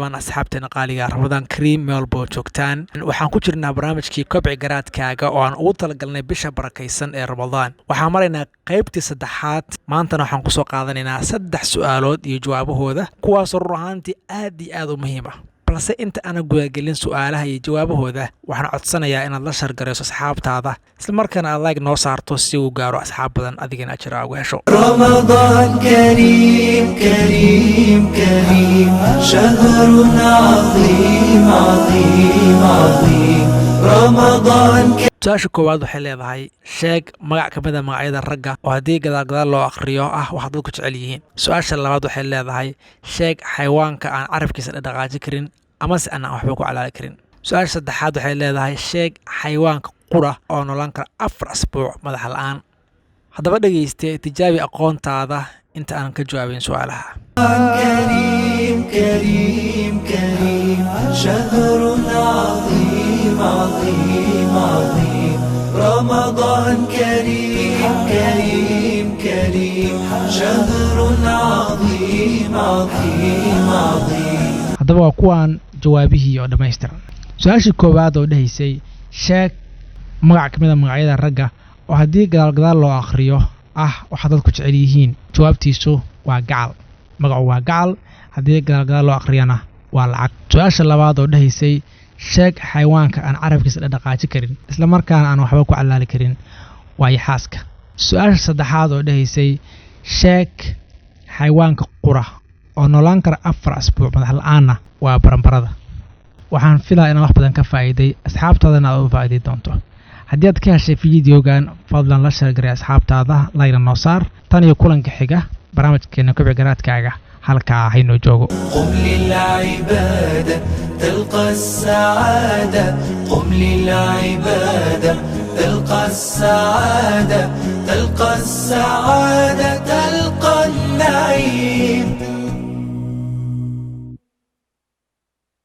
Dhammaan asxaabteena qaaliga, Ramadaan kariim meel walba oo joogtaan. Waxaan ku jirnaa barnaamijkii Kobci Garaadkaaga oo aan ugu talagalnay bisha barakaysan ee Ramadaan. Waxaan maraynaa qaybtii saddexaad. Maantana waxaan kusoo qaadanaynaa saddex su'aalood iyo jawaabahooda, kuwaasoo run ahaantii aad iyo aad u muhiim ah. Balse inta aanan gudagelin su'aalaha iyo jawaabahooda, waxaan codsanayaa inaad la share garayso asxaabtaada, islamarkaana aad like noo saarto si uu gaaro asxaab badan, adigana ajira uga hesho. رمضان كريم كريم كريم، شهر عظيم عظيم عظيم، رمضان. Su-aasha koowaad waxay leedahay: sheeg magac ka mid a magacyada ragga oo haddii gadaalgadaal loo akhriyo ah wax dadku jecel yihiin. Su-aasha labaad waxay leedahay: sheeg xayawaanka aan carabkiisa dhaqaajin karin amase aan waxba ku calaali karin. Su-aasha saddexaad waxay leedahay: sheeg xayawaanka qura oo noolaan kara 4 asbuuc madax la-aan. Haddaba dhegeyste, tijaabi aqoontaada inta aanan ka jawaabin su-aalaha. كريم كريم كريم، شهر عظيم عظيم عظيم، رمضان كريم كريم كريم، شهر عظيم عظيم عظيم. Haddaba waa kuwaan jawaabihii oo dhammaystiran. Su-aashii koowaad oo dhehaysay sheeg magac ka mid a magacyada ragga oo haddii gadaalgadaal loo akhriyo ah waxaa dadku jecel yihiin, jawaabtiisu waa Gacal. Magacu waa Gacal, haddii gadaalgadaal loo akhriyana waa lacag. Su-aasha labaad oo dhehaysay sheeg xayawaanka aan carabkiisa dhaqaajin karin islamarkaana aan waxba ku calaali karin, waa yaxaaska. Su-aasha saddexaad oo dhehaysay sheeg xayawaanka qura oo noolaan kara 4 asbuuc madax la-aanna, waa baranbarada. Waxaan filaa inaan wax badan ka faa'iiday, asxaabtaadana aad u faa'iiday doonto. Haddii aad ka heshay videogan, fadlan la share garay asxaabtaada, like-na noo saar. Tan iyo kulanka xiga barnaamijkeena Kobci Garaadkaaga, halkaa haynoo joogo. قم للعبادة تلقى السعادة، قم للعبادة تلقى السعادة، تلقى السعادة، تلقى النعيم.